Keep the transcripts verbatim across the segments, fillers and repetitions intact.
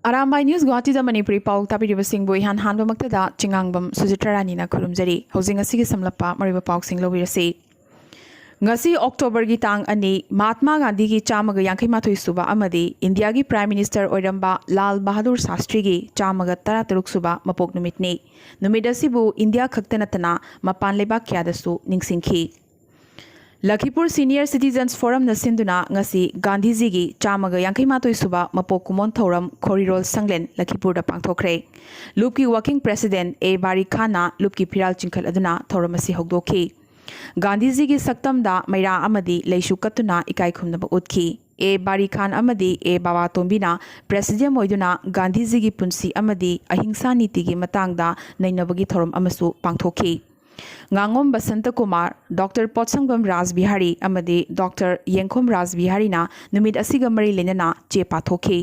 Arambai news ꯒꯨꯋꯥꯍꯥꯇꯤꯗ Manipuri ꯄꯥꯎ ꯇꯥꯕꯤꯔꯤꯕꯁꯤꯡꯕꯨ ꯏꯍꯥꯟ ꯍꯥꯟꯕꯃꯛꯇꯗ ꯆꯤꯉꯥꯡꯕꯝ ꯁꯨꯖꯤꯇ꯭ꯔꯥ ꯔꯥꯅꯤꯅ ꯈꯨꯔꯨꯝꯖꯔꯤ꯫ ꯍꯧꯖꯤꯛ ꯉꯁꯤꯒꯤ ꯁꯝꯂꯞꯄ ꯃꯔꯨꯑꯣꯏꯕ ꯄꯥꯎꯁꯤꯡ ꯂꯧꯕꯤꯔꯁꯤ꯫ ꯉꯁꯤ ꯑꯣꯛꯇꯣꯕꯔꯒꯤ ꯇꯥꯡ ꯑꯅꯤ, ꯃꯍꯥꯠꯃꯥ ꯒꯥꯟꯙꯤꯒꯤ ꯆꯥꯝꯃꯒ ꯌꯥꯡꯈꯩ ꯃꯥꯊꯣꯏ ꯁꯨꯕ ꯑꯃꯗꯤ ꯏꯟꯗꯤꯌꯥꯒꯤ ꯄ꯭ꯔꯥꯏꯝ ꯃꯤꯅꯤꯁꯇꯔ ꯑꯣꯏꯔꯝꯕ ꯂꯥꯜ ꯕꯍꯥꯗꯨꯔ ꯁꯥꯁꯇ꯭ꯔꯤꯒꯤ ꯆꯥꯝꯃꯒ ꯇꯔꯥ ꯇꯔꯨꯛ ꯁꯨꯕ ꯃꯄꯣꯛ ꯅꯨꯃꯤꯠꯅꯤ꯫ ꯅꯨꯃꯤꯠ ꯑꯁꯤꯕꯨ ꯏꯟꯗꯤꯌꯥ ꯈꯛꯇ ꯅꯠꯇꯅ ꯃꯄꯥꯟ ꯂꯩꯕꯥꯛ ꯀꯌꯥꯗꯁꯨ ꯅꯤꯡꯁꯤꯡꯈꯤ꯫ ꯂꯈꯤꯄꯨꯔ ꯁꯤꯅꯤꯌꯔ ꯁꯤꯇꯤꯖꯟꯁ ꯐꯣꯔꯝꯅ ꯁꯤꯟꯗꯨꯅ ꯉꯁꯤ ꯒꯥꯟꯙꯤꯖꯤꯒꯤ ꯆꯥꯝꯃꯒ ꯌꯥꯡꯈꯩ ꯃꯥꯊꯣꯏ ꯁꯨꯕ ꯃꯄꯣꯛ ꯀꯨꯝꯑꯣꯟ ꯊꯧꯔꯝ ꯈꯣꯔꯤꯔꯣꯜ ꯁꯪꯂꯦꯟ ꯂꯈꯤꯄꯨꯔꯗ ꯄꯥꯡꯊꯣꯛꯈ꯭ꯔꯦ꯫ ꯂꯨꯞꯀꯤ ꯋꯥꯀꯤꯡ ꯄ꯭ꯔꯦꯁꯤꯗꯦꯟ ꯑꯦ ꯕꯥꯔꯤ ꯈꯥꯟꯅ ꯂꯨꯞꯀꯤ ꯐꯤꯔꯥꯜ ꯆꯤꯡꯈꯠꯂꯗꯨꯅ ꯊꯧꯔꯝ ꯑꯁꯤ ꯍꯧꯗꯣꯛꯈꯤ꯫ ꯒꯥꯟꯙꯤꯖꯤꯒꯤ ꯁꯛꯇꯝꯗ ꯃꯩꯔꯥ ꯑꯃꯗꯤ ꯂꯩꯁꯨ ꯀꯠꯇꯨꯅ ꯏꯀꯥꯏ ꯈꯨꯝꯅꯕ ꯎꯠꯈꯤ꯫ ꯑꯦ ꯕꯥꯔꯤ ꯈꯥꯟ ꯑꯃꯗꯤ ꯑꯦ ꯕꯥꯕꯥ ꯇꯣꯝꯕꯤꯅ ꯄ꯭ꯔꯦꯁꯤꯗꯦꯟ ꯑꯣꯏꯗꯨꯅ ꯒꯥꯟꯙꯤꯖꯤꯒꯤ ꯄꯨꯟꯁꯤ ꯑꯃꯗꯤ ꯑꯍꯤꯡꯁꯥ ꯅꯤꯇꯤꯒꯤ ꯃꯇꯥꯡꯗ ꯅꯩꯅꯕꯒꯤ ꯊꯧꯔꯝ ꯑꯃꯁꯨ ꯄꯥꯡꯊꯣꯛꯈꯤ꯫ ꯉꯥꯉꯣꯝ ꯕꯁꯟꯇ ꯀꯨꯃꯥꯔ, ꯗꯣꯛꯇꯔ ꯄꯣꯠꯁꯪꯕꯝ ꯔꯥꯖ ꯕꯤꯍꯥꯔꯤ ꯑꯃꯗꯤ ꯗꯣꯛꯇꯔ ꯌꯦꯡꯈꯣꯝ ꯔꯥꯖ ꯕꯤꯍꯥꯔꯤꯅ ꯅꯨꯃꯤꯠ ꯑꯁꯤꯒ ꯃꯔꯤ ꯂꯩꯅꯅ ꯆꯦ ꯄꯥꯊꯣꯛꯈꯤ꯫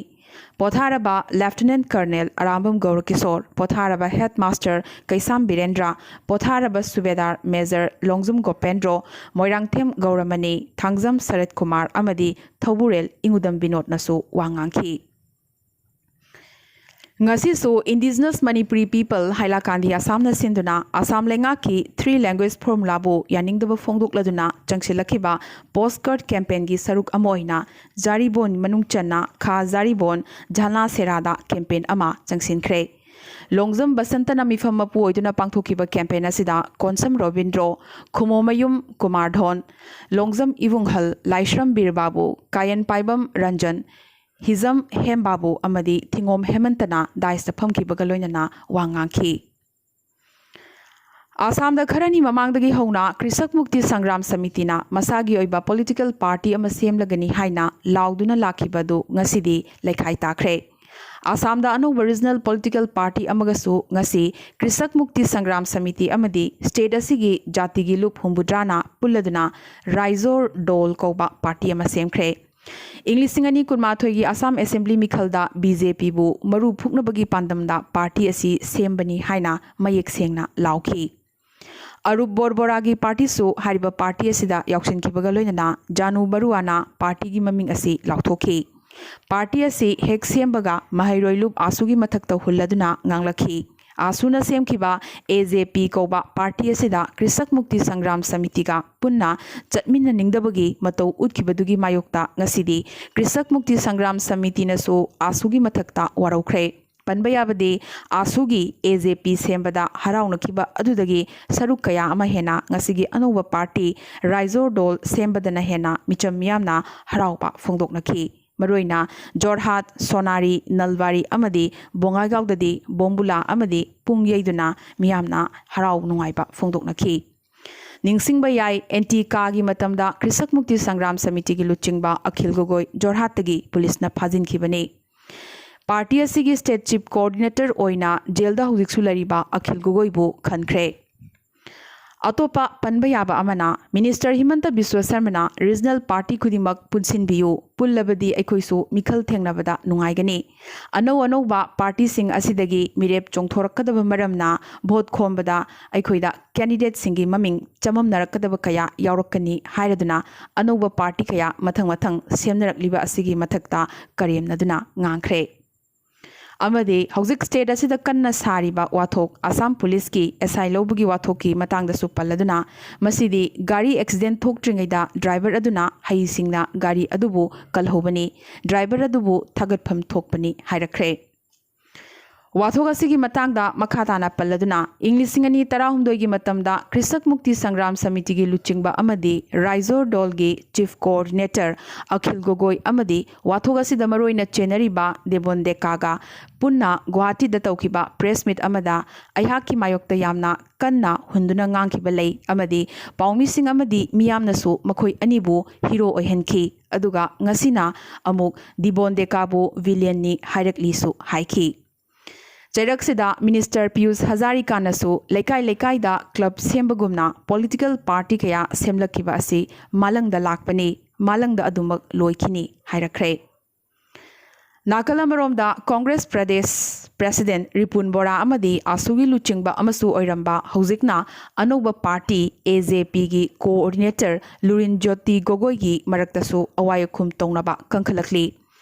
ꯄꯣꯊꯥꯔꯕ ꯂꯦꯐꯇꯤꯅꯦꯟꯠ ꯀꯔꯅꯦꯜ ꯑꯔꯥꯝꯕꯝ ꯒꯧꯔꯀꯤꯁꯣꯔ, ꯄꯣꯊꯥꯔꯕ ꯍꯦꯗꯃꯥꯁꯇꯔ ꯀꯩꯁꯥꯝ ꯕꯤꯔꯦꯟꯗ꯭ꯔ, ꯄꯣꯊꯥꯔꯕ ꯁꯨꯕꯦꯗꯥꯔ ꯃꯦꯖꯔ ꯂꯣꯡꯖꯨꯝ ꯒꯣꯄꯦꯟꯗ꯭ꯔꯣ, ꯃꯣꯏꯔꯥꯡꯊꯦꯝ ꯒꯧꯔꯃꯅꯤ, ꯊꯥꯡꯖꯝ ꯁꯔꯠ ꯀꯨꯃꯥꯔ ꯑꯃꯗꯤ ꯊꯧꯕꯨꯔꯦꯜ ꯏꯉꯨꯗꯝ ꯕꯤꯅꯣꯗꯅꯁꯨ ꯋꯥ ꯉꯥꯡꯈꯤ꯫ ꯉꯁꯤꯁꯨ ꯏꯟꯗꯤꯖꯤꯅꯁ ꯃꯅꯤꯄꯨꯔꯤ ꯄꯤꯄꯜ ꯍꯥꯏꯂꯥꯀꯥꯟꯗꯤ ꯑꯁꯥꯝꯅ ꯁꯤꯟꯗꯨꯅ ꯑꯁꯥꯝ ꯂꯩꯉꯥꯛꯀꯤ ꯊ꯭ꯔꯤ ꯂꯦꯡꯒ꯭ꯋꯦꯖ ꯐꯣꯔꯃꯨꯂꯥꯕꯨ ꯌꯥꯅꯤꯡꯗꯕ ꯐꯣꯡꯗꯣꯛꯂꯗꯨꯅ ꯆꯪꯁꯤꯜꯂꯛꯈꯤꯕ ꯄꯣꯁꯀꯥꯔꯗ ꯀꯦꯝꯄꯦꯟꯒꯤ ꯁꯔꯨꯛ ꯑꯃ ꯑꯣꯏꯅ ꯖꯥꯔꯤꯕꯣꯟ ꯃꯅꯨꯡ ꯆꯟꯅ ꯈꯥ ꯖꯥꯔꯤꯕꯣꯟ ꯖꯥꯂꯥ ꯁꯦꯔꯥꯗ ꯀꯦꯝꯄꯦꯟ ꯑꯃ ꯆꯪꯁꯤꯟꯈ꯭ꯔꯦ꯫ ꯂꯣꯡꯖꯝ ꯕꯁꯟꯇꯅ ꯃꯤꯐꯝ ꯃꯄꯨ ꯑꯣꯏꯗꯨꯅ ꯄꯥꯡꯊꯣꯛꯈꯤꯕ ꯀꯦꯝꯄꯦꯟ ꯑꯁꯤꯗ ꯀꯣꯟꯁꯝ ꯔꯣꯕꯤꯟꯗ꯭ꯔꯣ, ꯈꯨꯃꯣꯃꯌꯨꯝ ꯀꯨꯃꯥꯔ ꯙꯣꯟ, ꯂꯣꯡꯖꯝ ꯏꯕꯨꯡꯍꯜ ꯂꯥꯏꯁ꯭ꯔꯝ ꯕꯤꯔꯕꯥꯕꯨ, ꯀꯥꯌꯟ ꯄꯥꯏꯕꯝ ꯔꯟꯖꯟ, ꯍꯤꯖꯝ ꯍꯦꯝꯕꯥꯕꯨ ꯑꯃꯗꯤ ꯊꯤꯉꯣꯝ ꯍꯦꯃꯟꯇꯅ ꯗꯥꯏꯁꯇ ꯐꯝꯈꯤꯕꯒ ꯂꯣꯏꯅꯅ ꯋꯥ ꯉꯥꯡꯈꯤ꯫ ꯑꯁꯥꯝꯗ ꯈꯔꯅꯤ ꯃꯃꯥꯡꯗꯒꯤ ꯍꯧꯅ ꯀ꯭ꯔꯤꯁꯛ ꯃꯨꯛꯇꯤ ꯁꯪꯒ꯭ꯔꯥꯝ ꯁꯃꯤꯇꯤꯅ ꯃꯁꯥꯒꯤ ꯑꯣꯏꯕ ꯄꯣꯂꯤꯇꯤꯀꯦꯜ ꯄꯥꯔꯇꯤ ꯑꯃ ꯁꯦꯝꯂꯒꯅꯤ ꯍꯥꯏꯅ ꯂꯥꯎꯗꯨꯅ ꯂꯥꯛꯈꯤꯕ ꯑꯗꯨ ꯉꯁꯤꯗꯤ ꯂꯩꯈꯥꯏ ꯇꯥꯈ꯭ꯔꯦ꯫ ꯑꯁꯥꯝꯗ ꯑꯅꯧꯕ ꯔꯤꯖꯅꯦꯜ ꯄꯣꯂꯤꯇꯤꯀꯦꯜ ꯄꯥꯔꯇꯤ ꯑꯃꯒꯁꯨ ꯉꯁꯤ ꯀ꯭ꯔꯤꯁꯛ ꯃꯨꯛꯇꯤ ꯁꯪꯒ꯭ꯔꯥꯝ ꯁꯃꯤꯇꯤ ꯑꯃꯗꯤ ꯁ꯭ꯇꯦꯠ ꯑꯁꯤꯒꯤ ꯖꯥꯇꯤꯒꯤ ꯂꯨꯞ ꯍꯨꯝꯐꯨꯇꯔꯥꯅ ꯄꯨꯜꯂꯗꯨꯅ ꯔꯥꯏꯖꯣꯔ ꯗꯣꯜ ꯀꯧꯕ ꯄꯥꯔꯇꯤ ꯑꯃ ꯁꯦꯝꯈ꯭ꯔꯦ꯫ ꯏꯪ ꯂꯤꯁꯤꯡ ꯑꯅꯤ ꯀꯨꯟꯃꯥꯊꯣꯏꯒꯤ ꯑꯁꯥꯝ ꯑꯦꯁꯦꯝꯕ꯭ꯂꯤ ꯃꯤꯈꯜꯗ ꯕꯤ ꯖꯦ ꯄꯤꯕꯨ ꯃꯔꯨ ꯐꯨꯛꯅꯕꯒꯤ ꯄꯥꯟꯗꯝꯗ ꯄꯥꯔꯇꯤ ꯑꯁꯤ ꯁꯦꯝꯕꯅꯤ ꯍꯥꯏꯅ ꯃꯌꯦꯛ ꯁꯦꯡꯅ ꯂꯥꯎꯈꯤ꯫ ꯑꯔꯨꯞ ꯕꯣꯔꯕꯣꯔꯥꯒꯤ ꯄꯥꯔꯇꯤꯁꯨ ꯍꯥꯏꯔꯤꯕ ꯄꯥꯔꯇꯤ ꯑꯁꯤꯗ ꯌꯥꯎꯁꯤꯟꯈꯤꯕꯒ ꯂꯣꯏꯅꯅ ꯖꯥꯅꯨ ꯕꯔꯨꯋꯥꯅ ꯄꯥꯔꯇꯤꯒꯤ ꯃꯃꯤꯡ ꯑꯁꯤ ꯂꯥꯎꯊꯣꯛꯈꯤ꯫ ꯄꯥꯔꯇꯤ ꯑꯁꯤ ꯍꯦꯛ ꯁꯦꯝꯕꯒ ꯃꯍꯩꯔꯣꯏ ꯂꯨꯞ ꯑꯥꯁꯨꯒꯤ ꯃꯊꯛꯇ ꯍꯨꯜꯂꯗꯨꯅ ꯉꯥꯡꯂꯛꯈꯤ꯫ ꯑꯥꯁꯨꯅ ꯁꯦꯝꯈꯤꯕ ꯑꯦ ꯖꯦ ꯄꯤ ꯀꯧꯕ ꯄꯥꯔꯇꯤ ꯑꯁꯤꯗ ꯀ꯭ꯔꯤꯁꯛ ꯃꯨꯛꯇꯤ ꯁꯪꯒ꯭ꯔꯥꯝ ꯁꯃꯤꯇꯤꯒ ꯄꯨꯟꯅ ꯆꯠꯃꯤꯟꯅꯅꯤꯡꯗꯕꯒꯤ ꯃꯇꯧ ꯎꯠꯈꯤꯕꯗꯨꯒꯤ ꯃꯥꯌꯣꯛꯇ ꯉꯁꯤꯗꯤ ꯀ꯭ꯔꯤꯁꯛ ꯃꯨꯛꯇꯤ ꯁꯪꯒ꯭ꯔꯥꯝ ꯁꯃꯤꯇꯤꯅꯁꯨ ꯑꯥꯁꯨꯒꯤ ꯃꯊꯛꯇ ꯋꯥꯔꯧꯈ꯭ꯔꯦ꯫ ꯄꯟꯕ ꯌꯥꯕꯗꯤ, ꯑꯥꯁꯨꯒꯤ ꯑꯦ ꯖꯦ ꯄꯤ ꯁꯦꯝꯕꯗ ꯍꯔꯥꯎꯅꯈꯤꯕ ꯑꯗꯨꯗꯒꯤ ꯁꯔꯨꯛ ꯀꯌꯥ ꯑꯃ ꯍꯦꯟꯅ ꯉꯁꯤꯒꯤ ꯑꯅꯧꯕ ꯄꯥꯔꯇꯤ ꯔꯥꯏꯖꯣꯔ ꯗꯣꯜ ꯁꯦꯝꯕꯗꯅ ꯍꯦꯟꯅ ꯃꯤꯆꯝ ꯃꯤꯌꯥꯝꯅ ꯍꯔꯥꯎꯕ ꯐꯣꯡꯗꯣꯛꯅꯈꯤ꯫ ꯃꯔꯨꯑꯣꯏꯅ ꯖꯣꯔꯍꯥꯠ, ꯁꯣꯅꯥꯔꯤ, ꯅꯜꯕꯥꯔꯤ ꯑꯃꯗꯤ ꯕꯣꯉꯥꯏꯒꯥꯎꯗꯗꯤ ꯕꯣꯝꯕꯨꯂꯥ ꯑꯃꯗꯤ ꯄꯨꯡ ꯌꯩꯗꯨꯅ ꯃꯤꯌꯥꯝꯅ ꯍꯔꯥꯎ ꯅꯨꯡꯉꯥꯏꯕ ꯐꯣꯡꯗꯣꯛꯅꯈꯤ꯫ ꯅꯤꯡꯁꯤꯡꯕ ꯌꯥꯏ, ꯑꯦꯟꯇꯤ ꯀꯥꯒꯤ ꯃꯇꯝꯗ ꯀ꯭ꯔꯤꯁꯛ ꯃꯨꯛꯇꯤ ꯁꯪꯒ꯭ꯔꯥꯝ ꯁꯃꯤꯇꯤꯒꯤ ꯂꯨꯆꯤꯡꯕ ꯑꯈꯤꯜ ꯒꯣꯒꯣꯏ ꯖꯣꯔꯍꯥꯠꯇꯒꯤ ꯄꯨꯂꯤꯁꯅ ꯐꯥꯖꯤꯟꯈꯤꯕꯅꯤ꯫ ꯄꯥꯔꯇꯤ ꯑꯁꯤꯒꯤ ꯁ꯭ꯇꯦꯠ ꯆꯤꯐ ꯀꯣꯑꯣꯔꯗꯤꯅꯦꯇꯔ ꯑꯣꯏꯅ ꯖꯦꯜꯗ ꯍꯧꯖꯤꯛꯁꯨ ꯂꯩꯔꯤꯕ ꯑꯈꯤꯜ ꯒꯣꯒꯣꯏꯕꯨ ꯈꯟꯈ꯭ꯔꯦ꯫ ꯑꯇꯣꯞꯄ ꯄꯟꯕ ꯌꯥꯕ ꯑꯃꯅ, ꯃꯤꯅꯤꯁꯇꯔ ꯍꯤꯃꯟꯇ ꯕꯤꯁ꯭ꯋ ꯁꯔꯃꯅ ꯔꯤꯖꯅꯦꯜ ꯄꯥꯔꯇꯤ ꯈꯨꯗꯤꯡꯃꯛ ꯄꯨꯟꯁꯤꯟꯕꯤꯌꯨ, ꯄꯨꯜꯂꯕꯗꯤ ꯑꯩꯈꯣꯏꯁꯨ ꯃꯤꯈꯜ ꯊꯦꯡꯅꯕꯗ ꯅꯨꯡꯉꯥꯏꯒꯅꯤ꯫ ꯑꯅꯧ ꯑꯅꯧꯕ ꯄꯥꯔꯇꯤꯁꯤꯡ ꯑꯁꯤꯗꯒꯤ ꯃꯤꯔꯦꯞ ꯆꯣꯡꯊꯣꯔꯛꯀꯗꯕ ꯃꯔꯝꯅ ꯚꯣꯠ ꯈꯣꯝꯕꯗ ꯑꯩꯈꯣꯏꯗ ꯀꯦꯟꯗꯤꯗꯦꯠꯁꯤꯡꯒꯤ ꯃꯃꯤꯡ ꯆꯃꯝꯅꯔꯛꯀꯗꯕ ꯀꯌꯥ ꯌꯥꯎꯔꯛꯀꯅꯤ ꯍꯥꯏꯔꯗꯨꯅ ꯑꯅꯧꯕ ꯄꯥꯔꯇꯤ ꯀꯌꯥ ꯃꯊꯪ ꯃꯊꯪ ꯁꯦꯝꯅꯔꯛꯂꯤꯕ ꯑꯁꯤꯒꯤ ꯃꯊꯛꯇ ꯀꯔꯦꯝꯅꯗꯨꯅ ꯉꯥꯡꯈ꯭ꯔꯦ꯫ ꯑꯃꯗꯤ ꯍꯧꯖꯤꯛ ꯁ꯭ꯇꯦꯠ ꯑꯁꯤꯗ ꯀꯟꯅ ꯁꯥꯔꯤꯕ ꯋꯥꯊꯣꯛ ꯑꯁꯥꯝ ꯄꯨꯂꯤꯁꯀꯤ ꯑꯦꯁ ꯑꯥꯏ ꯂꯧꯕꯒꯤ ꯋꯥꯊꯣꯛꯀꯤ ꯃꯇꯥꯡꯗꯁꯨ ꯄꯜꯂꯗꯨꯅ, ꯃꯁꯤꯗꯤ ꯒꯥꯔꯤ ꯑꯦꯛꯁꯤꯗꯦꯟ ꯊꯣꯛꯇ꯭ꯔꯤꯉꯩꯗ ꯗ꯭ꯔꯥꯏꯚꯔ ꯑꯗꯨꯅ ꯍꯩꯁꯤꯡꯅ ꯒꯥꯔꯤ ꯑꯗꯨꯕꯨ ꯀꯜꯍꯧꯕꯅꯤ꯫ ꯗ꯭ꯔꯥꯏꯚꯔ ꯑꯗꯨꯕꯨ ꯊꯥꯒꯠꯐꯝ ꯊꯣꯛꯄꯅꯤ ꯍꯥꯏꯔꯛꯈ꯭ꯔꯦ꯫ ꯋꯥꯊꯣꯛ ꯑꯁꯤꯒꯤ ꯃꯇꯥꯡꯗ ꯃꯈꯥ ꯇꯥꯅ ꯄꯜꯂꯗꯨꯅ, ꯏꯪ ꯂꯤꯁꯤꯡ ꯑꯅꯤ ꯇꯔꯥꯍꯨꯝꯗꯣꯏꯒꯤ ꯃꯇꯝꯗ ꯀ꯭ꯔꯤꯁꯛ ꯃꯨꯛꯇꯤ ꯁꯪꯒ꯭ꯔꯥꯝ ꯁꯃꯤꯇꯤꯒꯤ ꯂꯨꯆꯤꯡꯕ ꯑꯃꯗꯤ ꯔꯥꯏꯖꯣꯔ ꯗꯣꯜꯒꯤ ꯆꯤꯐ ꯀꯣꯑꯣꯔꯗꯤꯅꯦꯇꯔ ꯑꯈꯤꯜ ꯒꯣꯒꯣꯏ ꯑꯃꯗꯤ ꯋꯥꯊꯣꯛ ꯑꯁꯤꯗ ꯃꯔꯨꯑꯣꯏꯅ ꯆꯦꯟꯅꯔꯤꯕ ꯗꯦꯕꯣꯟ ꯗꯦꯀꯥꯒ ꯄꯨꯟꯅ ꯒꯨꯋꯥꯍꯥꯇꯤꯗ ꯇꯧꯈꯤꯕ ꯄ꯭ꯔꯦꯁ ꯃꯤꯠ ꯑꯃꯗ ꯑꯩꯍꯥꯛꯀꯤ ꯃꯥꯌꯣꯛꯇ ꯌꯥꯝꯅ ꯀꯟꯅ ꯍꯨꯟꯗꯨꯅ ꯉꯥꯡꯈꯤꯕ ꯂꯩ ꯑꯃꯗꯤ ꯄꯥꯎꯃꯤꯁꯤꯡ ꯑꯃꯗꯤ ꯃꯤꯌꯥꯝꯅꯁꯨ ꯃꯈꯣꯏ ꯑꯅꯤꯕꯨ ꯍꯤꯔꯣ ꯑꯣꯏꯍꯟꯈꯤ꯫ ꯑꯗꯨꯒ ꯉꯁꯤꯅ ꯑꯃꯨꯛ ꯗꯤꯕꯣꯟ ꯗꯦꯀꯥꯕꯨ ꯚꯤꯂꯤꯌꯟꯅꯤ ꯍꯥꯏꯔꯛꯂꯤꯁꯨ ꯍꯥꯏꯈꯤ꯫ ꯆꯩꯔꯛꯁꯤꯗ ꯃꯤꯅꯤꯁꯇꯔ ꯄꯤꯌꯨꯁ ꯍꯖꯥꯔꯤꯀꯥꯅꯁꯨ ꯂꯩꯀꯥꯏ ꯂꯩꯀꯥꯏꯗ ꯀ꯭ꯂꯕ ꯁꯦꯝꯕꯒꯨꯝꯅ ꯄꯣꯂꯤꯇꯤꯀꯦꯜ ꯄꯥꯔꯇꯤ ꯀꯌꯥ ꯁꯦꯝꯂꯛꯈꯤꯕ ꯑꯁꯤ ꯃꯥꯂꯪꯗ ꯂꯥꯛꯄꯅꯤ, ꯃꯥꯂꯪꯗ ꯑꯗꯨꯃꯛ ꯂꯣꯏꯈꯤꯅꯤ ꯍꯥꯏꯔꯛꯈ꯭ꯔꯦ꯫ ꯅꯥꯀꯜ ꯑꯃꯔꯣꯝꯗ ꯀꯣꯡꯒ꯭ꯔꯦꯁ ꯄ꯭ꯔꯗꯦꯁ ꯄ꯭ꯔꯦꯁꯤꯗꯦꯟ ꯔꯤꯄꯨꯟ ꯕꯣꯔꯥ ꯑꯃꯗꯤ ꯑꯥꯁꯨꯒꯤ ꯂꯨꯆꯤꯡꯕ ꯑꯃꯁꯨ ꯑꯣꯏꯔꯝꯕ ꯍꯧꯖꯤꯛꯅ ꯑꯅꯧꯕ ꯄꯥꯔꯇꯤ ꯑꯦ ꯖꯦ ꯄꯤꯒꯤ ꯀꯣꯑꯣꯔꯗꯤꯅꯦꯇꯔ ꯂꯨꯔꯤꯟ ꯖꯣꯇꯤ ꯒꯣꯒꯣꯏꯒꯤ ꯃꯔꯛꯇꯁꯨ ꯑꯋꯥꯏ ꯑꯈꯨꯝ ꯇꯧꯅꯕ ꯀꯟꯈꯠꯂꯛꯂꯤ꯫